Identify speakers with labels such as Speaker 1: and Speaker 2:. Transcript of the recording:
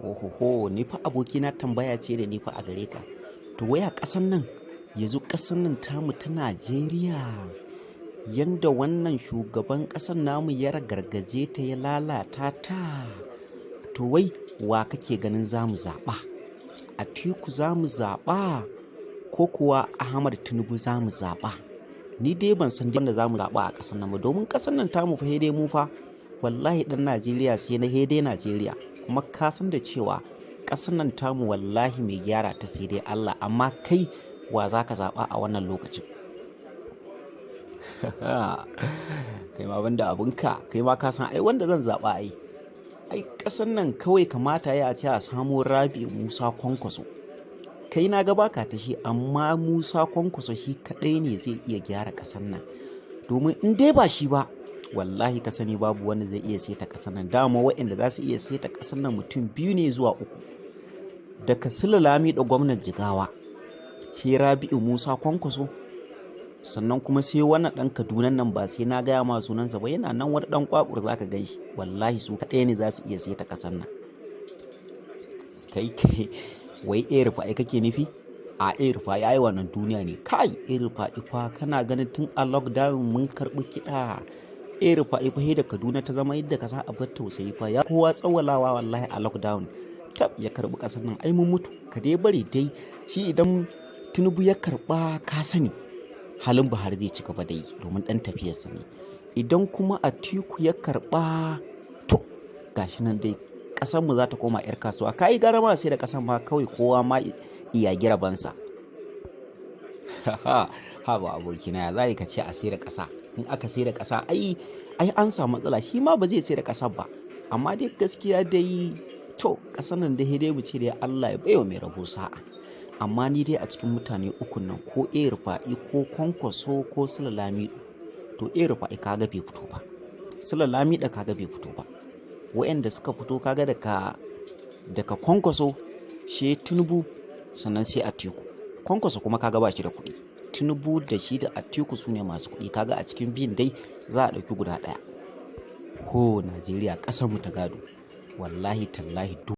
Speaker 1: Ohoho, ni fa abokina tambaya ce da ni fa a gare ka. To wai a ƙasan nan, yanzu ƙasan nan tamu ta Najeriya, yanda wannan shugaban ƙasan namu ya ragargaje ta ya lalata ta. To wai wa kake ganin za mu zaɓa? Atiku za mu zaɓa ko kuwa Ahmad Tinubu za mu zaɓa? Ni dai ban san wanda za mu zaɓa a ƙasan nan ba, domin ƙasan nan tamu fa dai mu fa wallahi ɗan Najeriya sai na dai Najeriya. Kuma ka san da cewa ƙasar nan tamu wallahi mai gyara ta sai dai Allah, amma kai wa za ka zaɓa a wannan lokacin? Kai ma banda abinka, kai ma ka san ai wanda zan zaɓa ai. Ai ƙasar nan kawai kamata ya ce a samo Rabi'u Musa Kwankwaso. Kai na ga baka ta shi, amma Musa Kwankwaso shi kaɗai ne zai iya gyara ƙasar nan. Domin in dai ba shi ba, wallahi ka sani babu wanda zai iya saita ƙasar nan. Dama waɗanda za su iya saita ƙasar nan mutum biyu ne zuwa uku. Daga Sule Lamido gwamnan Jigawa, shi Rabi'u Musa Kwankwaso, sannan kuma sai wannan ɗan Kaduna nan, ba sai na gaya ma sunansa ba, yana nan wani ɗan kwakur za ka gan shi. Wallahi su kaɗai ne za su iya saita ƙasar nan. Kai kai, wai El-Rufai kake nufi? A El-Rufai ai wannan duniya ne. Kai, El-Rufai fa kana ganin tun a lockdown mun karɓi kiɗa. El-Rufai fa da Kaduna ta zama yadda ka san abar tausayi fa, ya kowa tsawalawa wallahi a lockdown. Tab, ya karɓi ƙasar nan ai mun mutu. Ka dai bari dai shi idan Tinubu ya karɓa, ka sani halin Buhari zai ci gaba da yi domin ɗan tafiyarsa ne. Idan kuma Atiku ya karɓa, to gashi nan dai ƙasarmu za ta koma 'yar kasuwa. Ka yi gara ma sai da ƙasar ma kawai kowa ma iya girabansa. Ha ba abokina, ya za ka ce a sai da ƙasa? In aka sai da ƙasa ai an samu matsala, shi ma ba zai sai da ƙasar ba. Amma dai gaskiya dai, to ƙasar nan dai dai mu ce dai Allah ya baiwa mai rabo sa'a. Amma ni dai a cikin mutane ukun nan, ko El-Rufai ko Kwankwaso ko Sule Lamido, to El-Rufai kaga bai fito ba, Sule Lamido kaga bai fito ba. Wa'anda suka fito kaga daga Kwankwaso shi Tinubu, sannan sai Atiku. Kwankwaso kuma kaga ba shi da kuɗi. Tinubu da shi da Atiku su ne masu kuɗi. Kaga a cikin biyun dai za a ɗauki guda ɗaya. Ho, Najeriya ƙasar mu ta gado, wallahi tallahi.